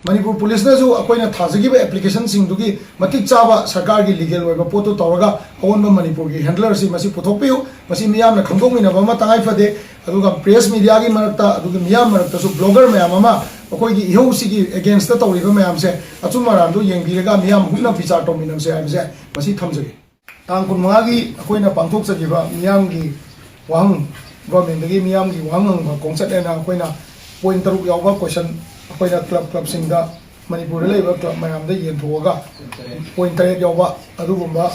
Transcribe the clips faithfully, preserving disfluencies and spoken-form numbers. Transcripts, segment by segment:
ꯃꯅꯤꯄꯨꯔ ꯄꯨꯂꯤꯁꯅꯁꯨ ꯑꯩꯈꯣꯏꯅ ꯊꯥꯖꯈꯤꯕ ꯑꯦꯄ꯭ꯂꯤꯀꯦꯁꯟꯁꯤꯡꯗꯨꯒꯤ ꯃꯇꯤꯛ ꯆꯥꯕ ꯁꯔꯀꯥꯔꯒꯤ ꯂꯤꯒꯦꯜ ꯑꯣꯏꯕ ꯄꯣꯠꯇꯨ ꯇꯧꯔꯒ ꯑꯑꯣꯟꯕ ꯃꯅꯤꯄꯨꯔꯒꯤ ꯍꯦꯟꯗꯂꯔꯁꯤ ꯃꯁꯤ ꯄꯨꯊꯣꯛꯄꯤꯌꯨ꯫ ꯃꯁꯤ ꯃꯤꯌꯥꯝꯅ ꯈꯪꯗꯣꯛꯃꯤꯟꯅꯕ ꯑꯃ ꯇꯉꯥꯏ ꯐꯗꯦ꯫ ꯑꯗꯨꯒ ꯄ꯭ꯔꯦꯁ ꯃꯤꯗꯤꯌꯥꯒꯤ ꯃꯔꯛꯇ, ꯑꯗꯨꯒ ꯃꯤꯌꯥꯝ ꯃꯔꯛꯇꯁꯨ ꯕ꯭ꯂꯣꯒꯔ ꯃꯌꯥꯝ ꯑꯃ ꯑꯩꯈꯣꯏꯒꯤ ꯏꯍꯧꯁꯤꯒꯤ ꯑꯦꯒꯦꯟꯁꯇ ꯇꯧꯔꯤꯕ ꯃꯌꯥꯝꯁꯦ, ꯑꯆꯨꯝ ꯑꯔꯥꯟꯗꯨ ꯌꯦꯡꯕꯤꯔꯒ ꯃꯤꯌꯥꯝ ꯃꯨꯟꯅ ꯕꯤꯆꯥꯔ ꯇꯧꯃꯤꯟꯅꯁꯦ ꯍꯥꯏꯕꯁꯦ ꯃꯁꯤ ꯊꯝꯖꯒꯦ꯫ ꯇꯥꯡ ꯀꯨꯟꯃꯉꯥꯒꯤ ꯑꯩꯈꯣꯏꯅ ꯄꯥꯡꯊꯣꯛꯆꯈꯤꯕ ꯃꯤꯌꯥꯝꯒꯤ ꯋꯥꯍꯪ, ꯒꯣꯔꯃꯦꯟꯗꯒꯤ ꯃꯤꯌꯥꯝꯒꯤ ꯋꯥꯍꯪ ꯍꯪꯕ ꯈꯣꯡꯆꯠ ꯍꯥꯏꯅ ꯑꯩꯈꯣꯏꯅ ꯄꯣꯏꯟ ꯇꯔꯨꯛ ꯌꯥꯎꯕ ꯀꯣꯏꯁꯟ, ꯑꯩꯈꯣꯏꯅ ꯀ꯭ꯂꯕ ꯀ꯭ꯂꯕꯁꯤꯡꯗ, ꯃꯅꯤꯄꯨꯔꯗ ꯂꯩꯕ ꯀ꯭ꯂꯕ ꯃꯌꯥꯝꯗ ꯌꯦꯟꯊꯣꯛꯑꯒ ꯄꯣꯏꯟ ꯇꯔꯦꯠ ꯌꯥꯎꯕ ꯑꯗꯨꯒꯨꯝꯕ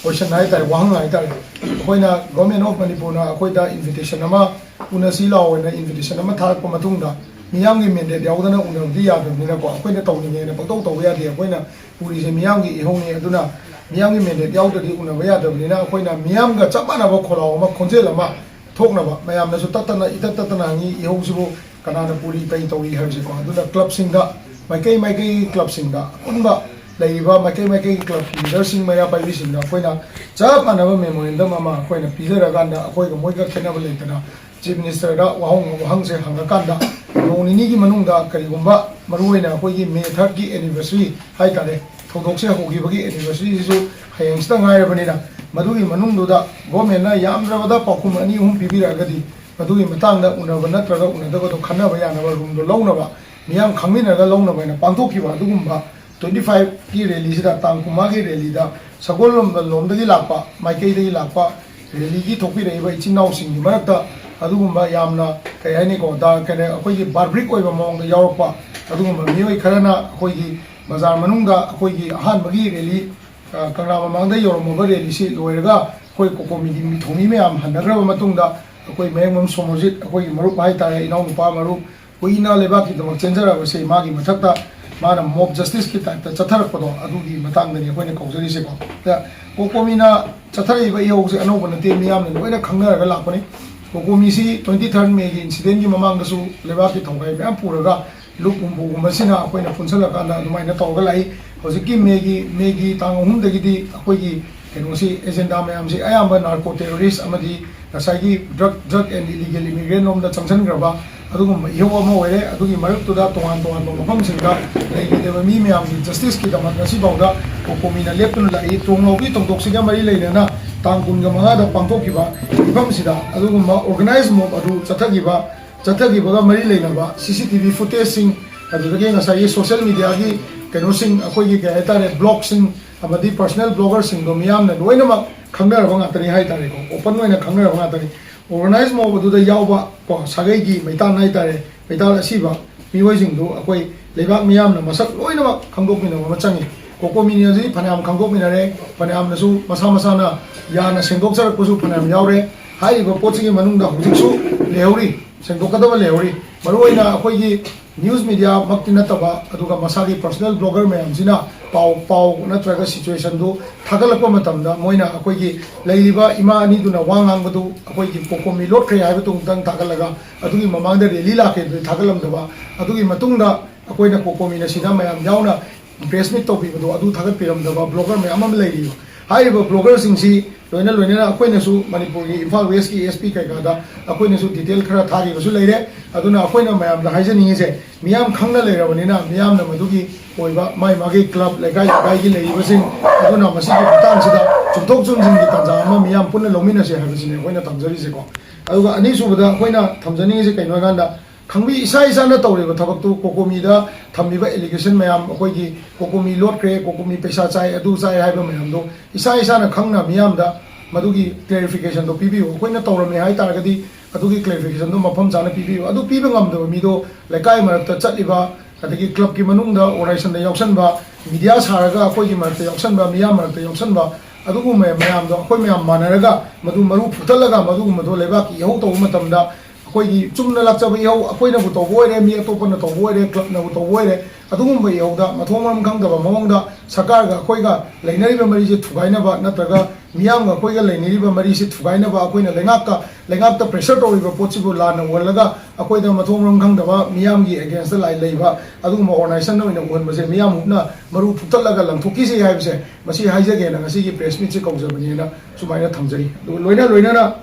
ꯀꯣꯏꯁꯟ ꯍꯥꯏꯇꯥꯔꯦ, ꯋꯥꯍꯪ ꯍꯥꯏꯇꯥꯔꯦ꯫ ꯑꯩꯈꯣꯏꯅ ꯒꯣꯔꯃꯦꯟ ꯑꯣꯐ ꯃꯅꯤꯄꯨꯔꯅ ꯑꯩꯈꯣꯏꯗ ꯏꯟꯚꯤꯇꯦꯁꯟ ꯑꯃ, ꯎꯅꯁꯤ ꯂꯥꯎ ꯍꯥꯏꯅ ꯏꯟꯚꯤꯇꯦꯁꯟ ꯑꯃ ꯊꯥꯔꯛꯄ ꯃꯇꯨꯡꯗ, ꯃꯤꯌꯥꯝꯒꯤ ꯃꯦꯟꯗꯦꯠ ꯌꯥꯎꯗꯅ ꯎꯅꯕꯗꯤ ꯌꯥꯗꯕꯅꯤꯅꯀꯣ, ꯑꯩꯈꯣꯏꯅ ꯇꯧꯅꯤꯡꯉꯦꯅ ꯄꯪꯇꯧ ꯇꯧꯕ ꯌꯥꯗꯦ꯫ ꯑꯩꯈꯣꯏꯅ ꯄꯨꯔꯤꯁꯦ ꯃꯤꯌꯥꯝꯒꯤ ꯏꯍꯧꯅꯤ꯫ ꯑꯗꯨꯅ ꯃꯤꯌꯥꯝꯒꯤ ꯃꯦꯟꯗꯦꯠ ꯌꯥꯎꯗ꯭ꯔꯗꯤ ꯎꯅꯕ ꯌꯥꯗꯕꯅꯤꯅ, ꯑꯩꯈꯣꯏꯅ ꯃꯤꯌꯥꯝꯒ ꯆꯞ ꯃꯥꯟꯅꯕ ꯈꯣꯜꯂꯥꯎ ꯑꯃ, ꯈꯣꯟꯖꯦꯜ ꯑꯃ ꯊꯣꯛꯅꯕ, ꯃꯌꯥꯝꯅꯁꯨ ꯇꯠꯇꯅ, ꯏꯇꯠ ꯇꯠꯇꯅ ꯍꯪꯉꯤ, ꯏꯍꯧꯁꯤꯕꯨ ꯀꯅꯥꯅ ꯄꯨꯔꯤ, ꯀꯔꯤ ꯇꯧꯔꯤ ꯍꯥꯏꯕꯁꯤꯀꯣ꯫ ꯑꯗꯨꯅ ꯀ꯭ꯂꯕꯁꯤꯡꯗ, ꯃꯥꯏꯀꯩ ꯃꯥꯏꯀꯩꯒꯤ ꯀ꯭ꯂꯕꯁꯤꯡꯗ, ꯑꯄꯨꯟꯕ ꯂꯩꯔꯤꯕ ꯃꯥꯏꯀꯩ ꯃꯥꯏꯀꯩꯒꯤ ꯀ꯭ꯂꯕꯀꯤ ꯂꯤꯗꯔꯁꯤꯡ, ꯃꯩꯔꯥ ꯄꯥꯏꯕꯤꯁꯤꯡꯗ ꯑꯩꯈꯣꯏꯅ ꯆꯞ ꯃꯥꯟꯅꯕ ꯃꯦꯃꯣꯔꯦꯟꯗꯝ ꯑꯃ ꯑꯩꯈꯣꯏꯅ ꯄꯤꯖꯔꯀꯥꯟꯗ, ꯑꯩꯈꯣꯏꯒ ꯃꯣꯏꯒ ꯈꯦꯠꯅꯕ ꯂꯩꯇꯅ, ꯆꯤꯐ ꯃꯤꯅꯤꯁꯇꯔꯗ ꯋꯥꯍꯪ, ꯋꯥꯍꯪꯁꯦ ꯍꯪꯉꯀꯥꯟꯗ, ꯅꯣꯡ ꯅꯤꯅꯤꯒꯤ ꯃꯅꯨꯡꯗ ꯀꯔꯤꯒꯨꯝꯕ, ꯃꯔꯨꯑꯣꯏꯅ ꯑꯩꯈꯣꯏꯒꯤ ꯃꯦ ꯊꯥꯔꯠꯀꯤ ꯑꯦꯅꯤꯚꯔꯁꯔꯤ ꯍꯥꯏꯇꯥꯔꯦ, ꯊꯧꯗꯣꯛꯁꯦ ꯍꯧꯈꯤꯕꯒꯤ ꯑꯦꯅꯤꯚꯔꯁꯔꯤꯁꯤꯁꯨ ꯍꯌꯦꯡꯁꯤꯗ ꯉꯥꯏꯔꯕꯅꯤꯅ, ꯃꯗꯨꯒꯤ ꯃꯅꯨꯡꯗꯨꯗ ꯒꯣꯔꯃꯦꯟꯅ ꯌꯥꯝꯗ꯭ꯔꯕꯗ ꯄꯥꯎꯈꯨꯝ ꯑꯅꯤ ꯑꯍꯨꯝ ꯄꯤꯕꯤꯔꯛꯑꯒꯗꯤ, ꯃꯗꯨꯒꯤ ꯃꯇꯥꯡꯗ ꯎꯅꯕ ꯅꯠꯇ꯭ꯔꯒ ꯎꯅꯗꯕꯗꯣ ꯈꯟꯅꯕ ꯌꯥꯅꯕ ꯔꯨꯝꯗꯣ ꯂꯧꯅꯕ, ꯃꯤꯌꯥꯝ ꯈꯪꯃꯤꯟꯅꯔꯒ ꯂꯧꯅꯕ ꯍꯥꯏꯅ ꯄꯥꯡꯊꯣꯛꯈꯤꯕ ꯑꯗꯨꯒꯨꯝꯕ ꯇ꯭ꯋꯦꯟꯇꯤ ꯐꯥꯏꯚꯀꯤ ꯔꯦꯂꯤꯁꯤꯗ, ꯇꯥꯡ ꯀꯨꯟꯃꯉꯥꯒꯤ ꯔꯦꯂꯤꯗ, ꯁꯒꯣꯜꯕꯟꯗ ꯂꯣꯝꯗꯒꯤ ꯂꯥꯛꯄ, ꯃꯥꯏꯀꯩꯗꯒꯤ ꯂꯥꯛꯄ ꯔꯦꯂꯤꯒꯤ ꯊꯣꯛꯄꯤꯔꯛꯏꯕ ꯏꯆꯤꯟ ꯏꯅꯥꯎꯁꯤꯡꯒꯤ ꯃꯔꯛꯇ, ꯑꯗꯨꯒꯨꯝꯕ ꯌꯥꯝꯅ, ꯀꯩ ꯍꯥꯏꯅꯤꯀꯣ, ꯗ-, ꯀꯩꯅꯣ, ꯑꯩꯈꯣꯏꯒꯤ ꯕꯥꯔꯕ꯭ꯔꯤꯛ ꯑꯣꯏꯕ ꯃꯑꯣꯡꯗ ꯌꯥꯎꯔꯛꯄ ꯑꯗꯨꯒꯨꯝꯕ ꯃꯤꯑꯣꯏ ꯈꯔꯅ ꯑꯩꯈꯣꯏꯒꯤ ꯕꯖꯥꯔ ꯃꯅꯨꯡꯗ ꯑꯩꯈꯣꯏꯒꯤ ꯑꯍꯥꯟꯕꯒꯤ ꯔꯦꯂꯤ, ꯑ, ꯀꯪꯂꯥ ꯃꯃꯥꯡꯗ ꯌꯧꯔꯝꯃꯕ ꯔꯦꯂꯤꯁꯤ ꯂꯣꯏꯔꯒ, ꯑꯩꯈꯣꯏ ꯀꯣꯀꯣꯃꯤꯒꯤ ꯃꯤ-, ꯊꯧꯃꯤ ꯃꯌꯥꯝ ꯍꯟꯅꯈ꯭ꯔꯕ ꯃꯇꯨꯡꯗ, ꯑꯩꯈꯣꯏ ꯃꯌꯦꯡꯕꯝ ꯁꯣꯃꯣꯔꯖꯤꯠ, ꯑꯩꯈꯣꯏꯒꯤ ꯃꯔꯨꯞ ꯍꯥꯏꯇꯥꯔꯦ, ꯏꯅꯥꯎꯅꯨꯄꯥ ꯃꯔꯨꯞ, ꯀꯨꯏꯅ ꯂꯩꯕꯥꯛꯀꯤꯗꯃꯛ ꯆꯦꯟꯖꯔꯛꯑꯕꯁꯦ ꯃꯥꯒꯤ ꯃꯊꯛꯇ ꯃꯥꯅ ꯃꯣꯕ ꯖꯁꯇꯤꯁꯀꯤ ꯇꯥꯏꯞꯇ ꯆꯠꯊꯔꯛꯄꯗꯣ, ꯑꯗꯨꯒꯤ ꯃꯇꯥꯡꯗꯅꯤ ꯑꯩꯈꯣꯏꯅ ꯀꯧꯖꯔꯤꯁꯦꯀꯣ꯫ ꯗ ꯀꯣꯀꯣꯃꯤꯅ ꯆꯠꯊꯔꯛꯏꯕ ꯏꯍꯧꯁꯦ ꯑꯅꯧꯕ ꯅꯠꯇꯦ, ꯃꯤꯌꯥꯝꯅ ꯂꯣꯏꯅ ꯈꯪꯅꯔꯒ ꯂꯥꯛꯄꯅꯤ꯫ ꯀꯣꯀꯣꯃꯤꯁꯤ ꯇ꯭ꯋꯦꯟꯇꯤ ꯊꯥꯔꯠ ꯃꯦꯒꯤ ꯏꯟꯁꯤꯗꯦꯟꯒꯤ ꯃꯃꯥꯡꯗꯁꯨ ꯂꯩꯕꯥꯛꯀꯤ ꯊꯧꯒꯥꯏ ꯃꯌꯥꯝ ꯄꯨꯔꯒ ꯂꯨꯞ ꯍꯨꯝꯐꯨꯒꯨꯝꯕꯁꯤꯅ ꯑꯩꯈꯣꯏꯅ ꯄꯨꯟꯁꯤꯜꯂꯀꯥꯟꯗ ꯑꯗꯨꯃꯥꯏꯅ ꯇꯧꯔꯒ ꯂꯥꯛꯏ꯫ ꯍꯧꯖꯤꯛꯀꯤ ꯃꯦꯒꯤ, ꯃꯦꯒꯤ ꯇꯥꯡ ꯑꯍꯨꯝꯗꯒꯤꯗꯤ ꯑꯩꯈꯣꯏꯒꯤ ꯀꯩꯅꯣꯁꯤ, ꯑꯦꯖꯦꯟꯗꯥ ꯃꯌꯥꯝꯁꯤ ꯑꯌꯥꯝꯕ ꯅꯥꯔꯀꯣ ꯇꯦꯔꯣꯔꯤꯁ ꯑꯃꯗꯤ ꯉꯁꯥꯏꯒꯤ ꯗ꯭ꯔꯒ, ꯗ꯭ꯔꯒ ꯑꯦꯟ ꯏꯂꯤꯒꯦꯜ ꯏꯃꯤꯒ꯭ꯔꯦꯟ ꯂꯣꯝꯗ ꯆꯪꯁꯤꯟꯈ꯭ꯔꯕ ꯑꯗꯨꯒꯨꯝꯕ ꯏꯍꯧ ꯑꯃ ꯑꯣꯏꯔꯦ꯫ ꯑꯗꯨꯒꯤ ꯃꯔꯛꯇꯨꯗ ꯇꯣꯉꯥꯟ ꯇꯣꯉꯥꯟꯕ ꯃꯐꯝꯁꯤꯡꯗ ꯂꯩꯈꯤꯗꯕ ꯃꯤ ꯃꯌꯥꯝꯒꯤ ꯖꯁꯇꯤꯁꯀꯤꯗꯃꯛ ꯉꯁꯤꯐꯥꯎꯗ ꯀꯣꯀꯣꯃꯤꯅ ꯂꯦꯞꯇꯨꯅ ꯂꯥꯛꯏ꯫ ꯇ꯭ꯔꯣꯡꯂꯥꯎꯕꯤ ꯊꯧꯗꯣꯛꯁꯤꯒ ꯃꯔꯤ ꯂꯩꯅꯅ ꯇꯥꯡ ꯀꯨꯟꯒ ꯃꯉꯥꯗ ꯄꯥꯡꯊꯣꯛꯈꯤꯕ ꯃꯤꯐꯝꯁꯤꯗ ꯑꯗꯨꯒꯨꯝꯕ ꯑꯣꯔꯒꯅꯥꯏꯖ ꯃꯣꯕ ꯑꯗꯨ ꯆꯠꯊꯈꯤꯕ ꯆꯠꯊꯈꯤꯕꯒ ꯃꯔꯤ ꯂꯩꯅꯕ ꯁꯤ ꯁꯤ ꯇꯤ ꯚꯤ ꯐꯨꯇꯦꯖꯁꯤꯡ, ꯑꯗꯨꯗꯒꯤ ꯉꯁꯥꯏꯒꯤ ꯁꯣꯁꯦꯜ ꯃꯤꯗꯤꯌꯥꯒꯤ ꯀꯩꯅꯣꯁꯤꯡ, ꯑꯩꯈꯣꯏꯒꯤ ꯀꯩ ꯍꯥꯏꯇꯥꯔꯦ, ꯕ꯭ꯂꯣꯒꯁꯤꯡ ꯑꯃꯗꯤ ꯄꯔꯁꯣꯅꯦꯜ ꯕ꯭ꯂꯣꯒꯔꯁꯤꯡꯗꯣ ꯃꯤꯌꯥꯝꯅ ꯂꯣꯏꯅꯃꯛ ꯈꯪꯅꯔꯕ ꯉꯥꯛꯇꯅꯤ ꯍꯥꯏꯇꯥꯔꯦꯀꯣ, ꯑꯣꯄꯟ ꯑꯣꯏꯅ ꯈꯪꯅꯔꯕ ꯉꯥꯛꯇꯅꯤ꯫ ꯑꯣꯔꯒꯅꯥꯏꯖ ꯃꯣꯕ ꯑꯗꯨꯗ ꯌꯥꯎꯕ ꯀꯣ ꯁꯥꯒꯩꯒꯤ ꯃꯩꯇꯥꯟ ꯍꯥꯏꯇꯥꯔꯦ, ꯃꯩꯇꯥꯟ ꯑꯁꯤꯕ ꯃꯤꯑꯣꯏꯁꯤꯡꯗꯨ ꯑꯩꯈꯣꯏ ꯂꯩꯕꯥꯛ ꯃꯤꯌꯥꯝꯅ ꯃꯁꯛ ꯂꯣꯏꯅꯃꯛ ꯈꯪꯗꯣꯛꯃꯤꯟꯅꯕ ꯑꯃ ꯆꯪꯉꯤ꯫ ꯀꯣꯀꯣꯃꯤꯅ ꯍꯧꯖꯤꯛ ꯐꯅꯌꯥꯝ ꯈꯪꯗꯣꯛꯃꯤꯟꯅꯔꯦ, ꯐꯅꯌꯥꯝꯅꯁꯨ ꯃꯁꯥ ꯃꯁꯥꯅ ꯌꯥꯅ ꯁꯦꯡꯗꯣꯛꯆꯔꯛꯄꯁꯨ ꯐꯅꯌꯥꯝ ꯌꯥꯎꯔꯦ꯫ ꯍꯥꯏꯔꯤꯕ ꯄꯣꯠꯁꯤꯒꯤ ꯃꯅꯨꯡꯗ ꯍꯧꯖꯤꯛꯁꯨ ꯂꯩꯍꯧꯔꯤ, ꯁꯦꯡꯗꯣꯛꯀꯗꯕ ꯂꯩꯍꯧꯔꯤ꯫ ꯃꯔꯨꯑꯣꯏꯅ ꯑꯩꯈꯣꯏꯒꯤ ꯅ꯭ꯌꯨꯁ ꯃꯤꯗꯤꯌꯥꯃꯛꯇꯤ ꯅꯠꯇꯕ, ꯑꯗꯨꯒ ꯃꯁꯥꯒꯤ ꯄꯔꯁꯣꯅꯦꯜ ꯕ꯭ꯂꯣꯒꯔ ꯃꯌꯥꯝꯁꯤꯅ ꯄꯥꯎ ꯄꯥꯎ ꯅꯠꯇ꯭ꯔꯒ ꯁꯤꯆꯨꯋꯦꯁꯟꯗꯨ ꯊꯥꯒꯠꯂꯛꯄ ꯃꯇꯝꯗ ꯃꯣꯏꯅ ꯑꯩꯈꯣꯏꯒꯤ ꯂꯩꯔꯤꯕ ꯏꯃꯥ ꯑꯅꯤꯗꯨꯅ ꯋꯥ ꯉꯥꯡꯕꯗꯨ ꯑꯩꯈꯣꯏꯒꯤ ꯀꯣꯀꯣꯃꯤ ꯂꯣꯠꯈ꯭ꯔꯦ ꯍꯥꯏꯕꯗꯨ ꯑꯃꯨꯛꯇꯪ ꯊꯥꯒꯠꯂꯒ ꯑꯗꯨꯒꯤ ꯃꯃꯥꯡꯗ ꯔꯦꯂꯤ ꯂꯥꯛꯀꯦ ꯑꯗꯨꯗꯤ ꯊꯥꯒꯠꯂꯝꯗꯕ, ꯑꯗꯨꯒꯤ ꯃꯇꯨꯡꯗ ꯑꯩꯈꯣꯏꯅ ꯀꯣꯀꯣꯃꯤꯅ ꯁꯤꯗ ꯃꯌꯥꯝ ꯌꯥꯎꯅ ꯄ꯭ꯔꯦꯁ ꯃꯤꯠ ꯇꯧꯕꯤꯕꯗꯣ ꯑꯗꯨ ꯊꯥꯒꯠꯄꯤꯔꯝꯗꯕ ꯕ꯭ꯂꯣꯒꯔ ꯃꯌꯥꯝ ꯑꯃ ꯂꯩꯔꯤꯕ꯫ ꯍꯥꯏꯔꯤꯕ ꯕ꯭ꯂꯣꯒꯔꯁꯤꯡꯁꯤ ꯂꯣꯏꯅ ꯂꯣꯏꯅꯅ ꯑꯩꯈꯣꯏꯅꯁꯨ ꯃꯅꯤꯄꯨꯔꯒꯤ ꯏꯝꯐꯥꯜ ꯋꯦꯁꯀꯤ ꯑꯦꯁ ꯄꯤ ꯀꯩꯀꯥꯗ ꯑꯩꯈꯣꯏꯅꯁꯨ ꯗꯤꯇꯦꯜ ꯈꯔ ꯊꯥꯈꯤꯕꯁꯨ ꯂꯩꯔꯦ꯫ ꯑꯗꯨꯅ ꯑꯩꯈꯣꯏꯅ ꯃꯌꯥꯝꯗ ꯍꯥꯏꯖꯅꯤꯡꯉꯤꯁꯦ, ꯃꯤꯌꯥꯝ ꯈꯪꯅ ꯂꯩꯔꯕꯅꯤꯅ ꯃꯤꯌꯥꯝꯅ ꯃꯗꯨꯒꯤ ꯑꯣꯏꯕ ꯃꯥꯏ ꯃꯥꯒꯤ ꯀ꯭ꯂꯕ, ꯂꯩꯀꯥꯏ ꯂꯩꯀꯥꯏꯒꯤ ꯂꯩꯔꯤꯕꯁꯤꯡ ꯑꯗꯨꯅ ꯃꯁꯤꯒꯤ ꯃꯇꯥꯡꯁꯤꯗ ꯆꯨꯝꯊꯣꯛ ꯆꯨꯝꯁꯤꯟꯒꯤ ꯇꯥꯟꯖꯥ ꯑꯃ ꯃꯤꯌꯥꯝ ꯄꯨꯟꯅ ꯂꯧꯃꯤꯟꯅꯁꯦ ꯍꯥꯏꯕꯁꯤꯅꯤ ꯑꯩꯈꯣꯏꯅ ꯊꯝꯖꯔꯤꯁꯦꯀꯣ꯫ ꯑꯗꯨꯒ ꯑꯅꯤꯁꯨꯕꯗ ꯑꯩꯈꯣꯏꯅ ꯊꯝꯖꯅꯤꯡꯉꯤꯁꯦ ꯀꯩꯅꯣ ꯍꯥꯏꯀꯥꯟꯗ, ꯈꯪꯕꯤ ꯏꯁꯥ ꯏꯁꯥꯅ ꯇꯧꯔꯤꯕ ꯊꯕꯛꯇꯨ, ꯀꯣꯀꯣꯃꯤꯗ ꯊꯝꯃꯤꯕ ꯑꯦꯂꯤꯒꯦꯁꯟ ꯃꯌꯥꯝ, ꯑꯩꯈꯣꯏꯒꯤ ꯀꯣꯀꯣꯃꯤ ꯂꯣꯠꯈ꯭ꯔꯦ, ꯀꯣꯀꯣꯃꯤ ꯄꯩꯁꯥ ꯆꯥꯏ, ꯑꯗꯨ ꯆꯥꯏ ꯍꯥꯏꯕ ꯃꯌꯥꯝꯗꯣ ꯏꯁꯥ ꯏꯁꯥꯅ ꯈꯪꯅ ꯃꯤꯌꯥꯝꯗ ꯃꯗꯨꯒꯤ ꯀ꯭ꯂꯦꯔꯤꯐꯤꯀꯦꯁꯟꯗꯣ ꯄꯤꯕꯤꯌꯨ꯫ ꯑꯩꯈꯣꯏꯅ ꯇꯧꯔꯝꯃꯦ ꯍꯥꯏ ꯇꯥꯔꯒꯗꯤ ꯑꯗꯨꯒꯤ ꯀ꯭ꯂꯦꯔꯤꯐꯤꯀꯦꯁꯟꯗꯣ ꯃꯐꯝ ꯆꯥꯅ ꯄꯤꯕꯤꯌꯨ꯫ ꯑꯗꯨ ꯄꯤꯕ ꯉꯝꯗꯕ ꯃꯤꯗꯣ ꯂꯩꯀꯥꯏ ꯃꯔꯛꯇ ꯆꯠꯂꯤꯕ, ꯑꯗꯒꯤ ꯀ꯭ꯂꯕꯀꯤ ꯃꯅꯨꯡꯗ ꯑꯣꯔꯒꯅꯥꯏꯖꯦꯁꯟꯗ ꯌꯥꯎꯁꯟꯕ, ꯃꯤꯗꯤꯌꯥ ꯁꯥꯔꯒ ꯑꯩꯈꯣꯏꯒꯤ ꯃꯔꯛꯇ ꯌꯥꯎꯁꯟꯕ, ꯃꯤꯌꯥꯝ ꯃꯔꯛꯇ ꯌꯥꯎꯁꯟꯕ, ꯑꯗꯨꯒꯨꯝꯕ ꯃꯌꯥꯝꯗꯣ ꯑꯩꯈꯣꯏ ꯃꯌꯥꯝ ꯃꯥꯟꯅꯔꯒ ꯃꯗꯨ ꯃꯔꯨ ꯐꯨꯛꯇꯠꯂꯒ ꯃꯗꯨꯒꯨꯝꯕꯗꯣ ꯂꯩꯕꯥꯛꯀꯤ ꯏꯍꯧ ꯇꯧꯕ ꯃꯇꯝꯗ ꯑꯩꯈꯣꯏꯒꯤ ꯆꯨꯝꯅ ꯂꯥꯛꯆꯕ ꯏꯍꯧ, ꯑꯩꯈꯣꯏꯅꯕꯨ ꯇꯧꯕ ꯑꯣꯏꯔꯦ, ꯃꯤ ꯑꯇꯣꯞꯄꯅ ꯇꯧꯕ ꯑꯣꯏꯔꯦ, ꯀ꯭ꯂꯕꯅꯕꯨ ꯇꯧꯕ ꯑꯣꯏꯔꯦ, ꯑꯗꯨꯒꯨꯝꯕ ꯏꯍꯧꯗ ꯃꯊꯣꯡ ꯃꯔꯝ ꯈꯪꯗꯕ ꯃꯑꯣꯡꯗ ꯁꯔꯀꯥꯔꯒ ꯑꯩꯈꯣꯏꯒ ꯂꯩꯅꯔꯤꯕ ꯃꯔꯤꯁꯦ ꯊꯨꯒꯥꯏꯅꯕ ꯅꯠꯇ꯭ꯔꯒ ꯃꯤꯌꯥꯝꯒ ꯑꯩꯈꯣꯏꯒ ꯂꯩꯅꯔꯤꯕ ꯃꯔꯤꯁꯦ ꯊꯨꯒꯥꯏꯅꯕ ꯑꯩꯈꯣꯏꯅ ꯂꯩꯉꯥꯛꯀ, ꯂꯩꯉꯥꯛꯇ ꯄ꯭ꯔꯦꯁꯔ ꯇꯧꯔꯤꯕ ꯄꯣꯠꯁꯤꯕꯨ ꯂꯥꯟꯅ ꯎꯍꯜꯂꯒ ꯑꯩꯈꯣꯏꯗ ꯃꯊꯣꯡ ꯃꯔꯝ ꯈꯪꯗꯕ ꯃꯤꯌꯥꯝꯒꯤ ꯑꯦꯒꯦꯟꯁꯇ ꯂꯥꯏ ꯂꯩꯕ ꯑꯗꯨꯒꯨꯝꯕ ꯑꯣꯔꯒꯅꯥꯏꯖꯦꯁꯟ ꯑꯣꯏꯅ ꯎꯍꯟꯕꯁꯦ ꯃꯤꯌꯥꯝ ꯃꯨꯞꯅ ꯃꯔꯨ ꯐꯨꯛꯇꯠꯂꯒ ꯂꯪꯊꯣꯛꯈꯤꯁꯤ ꯍꯥꯏꯕꯁꯦ ꯃꯁꯤ ꯍꯥꯏꯖꯒꯦꯅ ꯉꯁꯤꯒꯤ ꯄ꯭ꯔꯦꯁ ꯃꯤꯠꯁꯦ ꯀꯧꯖꯕꯅꯦꯅ ꯁꯨꯃꯥꯏꯅ ꯊꯝꯖꯔꯤ꯫ ꯑꯗꯨꯒ ꯂꯣꯏꯅ ꯂꯣꯏꯅꯅ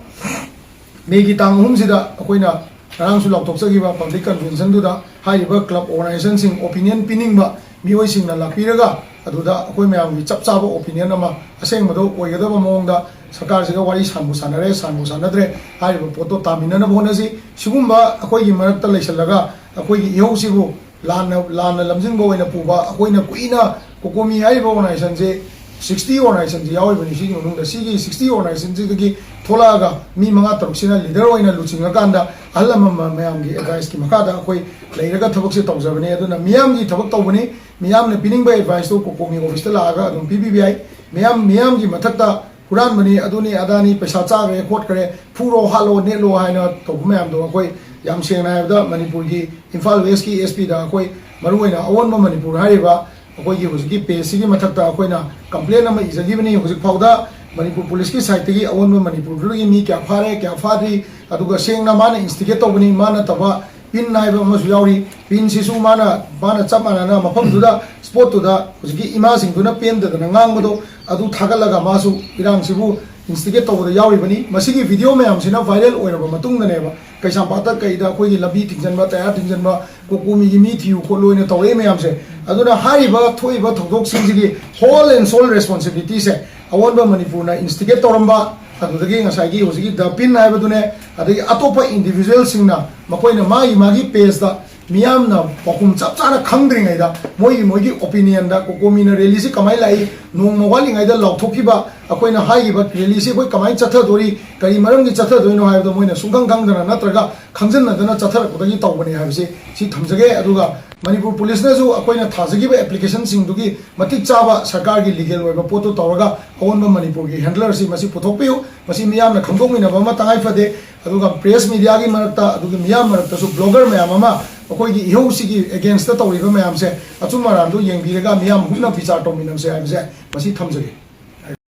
ꯃꯦꯒꯤ ꯇꯥꯡ ꯑꯍꯨꯝꯁꯤꯗ ꯑꯩꯈꯣꯏꯅ ꯉꯔꯥꯡꯁꯨ ꯂꯥꯎꯊꯣꯛꯆꯈꯤꯕ ꯄꯕ꯭ꯂꯤꯛ ꯀꯟꯚꯦꯟꯁꯟꯗꯨꯗ ꯍꯥꯏꯔꯤꯕ ꯀ꯭ꯂꯕ ꯑꯣꯔꯒꯅꯥꯏꯖꯦꯁꯟꯁꯤꯡ, ꯑꯣꯄꯤꯅꯤꯌꯟ ꯄꯤꯅꯤꯡꯕ ꯃꯤꯑꯣꯏꯁꯤꯡꯅ ꯂꯥꯛꯄꯤꯔꯒ ꯑꯗꯨꯗ ꯑꯩꯈꯣꯏ ꯃꯌꯥꯝꯒꯤ ꯆꯞ ꯆꯥꯕ ꯑꯣꯄꯤꯅꯤꯌꯟ ꯑꯃ ꯑꯁꯦꯡꯕꯗꯣ ꯑꯣꯏꯒꯗꯕ ꯃꯑꯣꯡꯗ ꯁꯔꯀꯥꯔꯁꯤꯒ ꯋꯥꯔꯤ ꯁꯥꯟꯕꯨ ꯁꯥꯟꯅꯔꯦ, ꯁꯥꯟꯕꯨ ꯁꯥꯟꯅꯗ꯭ꯔꯦ, ꯍꯥꯏꯔꯤꯕ ꯄꯣꯠꯇꯣ ꯇꯥꯃꯤꯟꯅꯅꯕ ꯍꯣꯠꯅꯁꯤ꯫ ꯁꯤꯒꯨꯝꯕ ꯑꯩꯈꯣꯏꯒꯤ ꯃꯔꯛꯇ ꯂꯩꯁꯜꯂꯒ ꯑꯩꯈꯣꯏꯒꯤ ꯏꯍꯧꯁꯤꯕꯨ ꯂꯥꯟꯅ, ꯂꯥꯟꯅ ꯂꯝꯖꯤꯡꯕ ꯑꯣꯏꯅ ꯄꯨꯕ, ꯑꯩꯈꯣꯏꯅ ꯀꯨꯏꯅ ꯀꯣꯀꯣꯃꯤ ꯍꯥꯏꯔꯤꯕ ꯑꯣꯔꯒꯅꯥꯏꯖꯦꯁꯟꯁꯦ ꯁꯤꯛꯁꯇꯤ ꯑꯣꯔꯒꯅꯥꯏꯖꯦꯁꯟꯁꯦ ꯌꯥꯎꯔꯤꯕꯅꯤ꯫ ꯁꯤꯒꯤ ꯃꯅꯨꯡꯗ ꯁꯤꯒꯤ ꯁꯤꯛꯁꯇꯤ ꯑꯣꯔꯒꯅꯥꯏꯖꯦꯁꯟꯁꯤꯗꯒꯤ ꯊꯣꯛꯂꯛꯑꯒ ꯃꯤ ꯃꯉꯥ ꯇꯔꯨꯛꯁꯤꯅ ꯂꯤꯗꯔ ꯑꯣꯏꯅ ꯂꯨꯆꯤꯡꯉꯀꯥꯟꯗ ꯑꯍꯜ ꯂꯃꯟ ꯃ-, ꯃꯌꯥꯝꯒꯤ ꯑꯦꯗꯚꯥꯏꯁꯀꯤ ꯃꯈꯥꯗ ꯑꯩꯈꯣꯏ ꯂꯩꯔꯒ ꯊꯕꯛꯁꯦ ꯇꯧꯖꯕꯅꯤ꯫ ꯑꯗꯨꯅ ꯃꯤꯌꯥꯝꯒꯤ ꯊꯕꯛ ꯇꯧꯕꯅꯤ꯫ ꯃꯤꯌꯥꯝꯅ ꯄꯤꯅꯤꯡꯕ ꯑꯦꯗꯚꯥꯏꯁꯇꯨ ꯀꯣꯀꯣꯃꯤ ꯑꯣꯐꯤꯁꯇ ꯂꯥꯛꯑꯒ ꯑꯗꯨꯝ ꯄꯤꯕꯤꯕ ꯌꯥꯏ꯫ ꯃꯤꯌꯥꯝ, ꯃꯤꯌꯥꯝꯒꯤ ꯃꯊꯛꯇ ꯍꯨꯔꯥꯟꯕꯅꯤ, ꯑꯗꯨꯅꯤ ꯑꯗꯥꯅꯤ, ꯄꯩꯁꯥ ꯆꯥꯈ꯭ꯔꯦ ꯈꯣꯠꯈ꯭ꯔꯦ, ꯐꯨꯔꯣ ꯍꯥꯠꯂꯣ ꯅꯦꯠꯂꯣ ꯍꯥꯏꯅ ꯇꯧꯕ ꯃꯌꯥꯝꯗꯣ ꯑꯩꯈꯣꯏ ꯌꯥꯝ ꯁꯦꯡꯅ ꯍꯥꯏꯔꯕꯗ ꯃꯅꯤꯄꯨꯔꯒꯤ ꯏꯝꯐꯥꯜ ꯋꯦꯁꯀꯤ ꯑꯦꯁ ꯄꯤꯗ ꯑꯩꯈꯣꯏ ꯃꯔꯨꯑꯣꯏꯅ ꯑꯑꯣꯟꯕ ꯃꯅꯤꯄꯨꯔ ꯍꯥꯏꯔꯤꯕ ꯑꯩꯈꯣꯏꯒꯤ ꯍꯧꯖꯤꯛꯀꯤ ꯄꯦꯖꯁꯤꯒꯤ ꯃꯊꯛꯇ ꯑꯩꯈꯣꯏꯅ ꯀꯝꯄ꯭ꯂꯦꯟ ꯑꯃ ꯏꯖꯈꯤꯕꯅꯤ꯫ ꯍꯧꯖꯤꯛ ꯐꯥꯎꯗ ꯃꯅꯤꯄꯨꯔ ꯄꯨꯂꯤꯁꯀꯤ ꯁꯥꯏꯠꯇꯒꯤ ꯑꯑꯣꯟꯕ ꯃꯅꯤꯄꯨꯔꯗꯨꯗꯒꯤ ꯃꯤ ꯀꯌꯥ ꯐꯥꯔꯦ, ꯀꯌꯥ ꯐꯥꯗ꯭ꯔꯤ, ꯑꯗꯨꯒ ꯁꯦꯡꯅ ꯃꯥꯅ ꯏꯟꯁꯇꯤꯒꯦꯠ ꯇꯧꯕꯅꯤ, ꯃꯥ ꯅꯠꯇꯕ ꯄꯤꯟ ꯍꯥꯏꯕ ꯑꯃꯁꯨ ꯌꯥꯎꯔꯤ꯫ ꯄꯤꯟꯁꯤꯁꯨ ꯃꯥꯅ, ꯃꯥꯅ ꯆꯞ ꯃꯥꯟꯅꯅ ꯃꯐꯝꯗꯨꯗ, ꯁ꯭ꯄꯣꯠꯇꯨꯗ ꯍꯧꯖꯤꯛꯀꯤ ꯏꯃꯥꯁꯤꯡꯗꯨꯅ ꯄꯦꯟꯗꯗꯅ ꯉꯥꯡꯕꯗꯣ ꯑꯗꯨ ꯊꯥꯒꯠꯂꯒ ꯃꯥꯁꯨ ꯏꯔꯥꯡꯁꯤꯕꯨ ꯏꯟꯁꯇꯤꯒꯦꯠ ꯇꯧꯕꯗ ꯌꯥꯎꯔꯤꯕꯅꯤ꯫ ꯃꯁꯤꯒꯤ ꯚꯤꯗꯤꯑꯣ ꯃꯌꯥꯝꯁꯤꯅ ꯚꯥꯏꯔꯦꯜ ꯑꯣꯏꯔꯕ ꯃꯇꯨꯡꯗꯅꯦꯕ ꯀꯩꯁꯥꯝꯄꯥꯠꯇ ꯀꯩꯗ ꯑꯩꯈꯣꯏꯒꯤ ꯂꯝꯕꯤ ꯊꯤꯡꯖꯤꯟꯕ, ꯇꯌꯥꯔ ꯊꯤꯡꯖꯤꯟꯕ, ꯀꯣꯀꯣꯃꯤꯒꯤ ꯃꯤ ꯊꯤꯌꯨ ꯈꯣꯠꯂꯨ ꯍꯥꯏꯅ ꯇꯧꯔꯛꯏ ꯃꯌꯥꯝꯁꯦ꯫ ꯑꯗꯨꯅ ꯍꯥꯏꯔꯤꯕ ꯊꯣꯛꯏꯕ ꯊꯧꯗꯣꯛꯁꯤꯡꯁꯤꯒꯤ whole and sole responsibilityꯁꯦ ꯑꯑꯣꯟꯕ ꯃꯅꯤꯄꯨꯔꯅ ꯏꯟꯁꯇꯤꯒꯦꯠ ꯇꯧꯔꯝꯕ, ꯑꯗꯨꯗꯒꯤ ꯉꯁꯥꯏꯒꯤ ꯍꯧꯖꯤꯛꯀꯤ ꯗ ꯄꯤꯟ ꯍꯥꯏꯕꯗꯨꯅꯦ, ꯑꯗꯒꯤ ꯑꯇꯣꯞꯄ ꯏꯟꯗꯤꯚꯤꯖꯨꯋꯦꯜꯁꯤꯡꯅ ꯃꯈꯣꯏꯅ ꯃꯥꯒꯤ ꯃꯥꯒꯤ ꯄꯦꯖꯇ ꯃꯤꯌꯥꯝꯅ ꯄꯥꯎꯈꯨꯝ ꯆꯞ ꯆꯥꯅ ꯈꯪꯗ꯭ꯔꯤꯉꯩꯗ ꯃꯣꯏꯒꯤ ꯃꯣꯏꯒꯤ ꯑꯣꯄꯤꯅꯤꯌꯟꯗ ꯀꯣꯀꯣꯃꯤꯅ ꯔꯦꯂꯤꯁꯤ ꯀꯃꯥꯏꯅ ꯂꯥꯛꯏ, ꯅꯣꯡꯃ ꯋꯥꯠꯂꯤꯉꯩꯗ ꯂꯥꯎꯊꯣꯛꯈꯤꯕ ꯑꯩꯈꯣꯏꯅ ꯍꯥꯏꯈꯤꯕ ꯔꯦꯂꯤꯁꯤ ꯑꯩꯈꯣꯏ ꯀꯃꯥꯏꯅ ꯆꯠꯊꯗꯣꯔꯤ, ꯀꯔꯤ ꯃꯔꯝꯒꯤ ꯆꯠꯊꯗꯣꯏꯅꯣ ꯍꯥꯏꯕꯗꯣ ꯃꯣꯏꯅ ꯁꯨꯡꯈꯪ ꯈꯪꯗꯅ ꯅꯠꯇ꯭ꯔꯒ ꯈꯪꯖꯤꯟꯅꯗꯅ ꯆꯠꯊꯔꯛꯄꯗꯒꯤ ꯇꯧꯕꯅꯦ ꯍꯥꯏꯕꯁꯤ ꯁꯤ ꯊꯝꯖꯒꯦ꯫ ꯑꯗꯨꯒ ꯃꯅꯤꯄꯨꯔ ꯄꯨꯂꯤꯁꯅꯁꯨ ꯑꯩꯈꯣꯏꯅ ꯊꯥꯖꯈꯤꯕ ꯑꯦꯄ꯭ꯂꯤꯀꯦꯁꯟꯁꯤꯡꯗꯨꯒꯤ ꯃꯇꯤꯛ ꯆꯥꯕ ꯁꯔꯀꯥꯔꯒꯤ ꯂꯤꯒꯦꯜ ꯑꯣꯏꯕ ꯄꯣꯠꯇꯨ ꯇꯧꯔꯒ ꯑꯑꯣꯟꯕ ꯃꯅꯤꯄꯨꯔꯒꯤ ꯍꯦꯟꯗꯂꯔꯁꯤ ꯃꯁꯤ ꯄꯨꯊꯣꯛꯄꯤꯌꯨ꯫ ꯃꯁꯤ ꯃꯤꯌꯥꯝꯅ ꯈꯪꯗꯣꯛꯃꯤꯟꯅꯕ ꯑꯃ ꯇꯉꯥꯏ ꯐꯗꯦ꯫ ꯑꯗꯨꯒ ꯄ꯭ꯔꯦꯁ ꯃꯤꯗꯤꯌꯥꯒꯤ ꯃꯔꯛꯇ, ꯑꯗꯨꯒ ꯃꯤꯌꯥꯝ ꯃꯔꯛꯇꯁꯨ ꯕ꯭ꯂꯣꯒꯔ ꯃꯌꯥꯝ ꯑꯃ ꯑꯩꯈꯣꯏꯒꯤ ꯏꯍꯧꯁꯤꯒꯤ ꯑꯦꯒꯦꯟꯁꯇ ꯇꯧꯔꯤꯕ ꯃꯌꯥꯝꯁꯦ ꯑꯆꯨꯝ ꯑꯔꯥꯟꯗꯨ ꯌꯦꯡꯕꯤꯔꯒ ꯃꯤꯌꯥꯝ ꯃꯨꯟꯅ ꯕꯤꯆꯥꯔ ꯇꯧꯃꯤꯟꯅꯕꯁꯦ ꯍꯥꯏꯕꯁꯦ ꯃꯁꯤ ꯊꯝꯖꯒꯦ꯫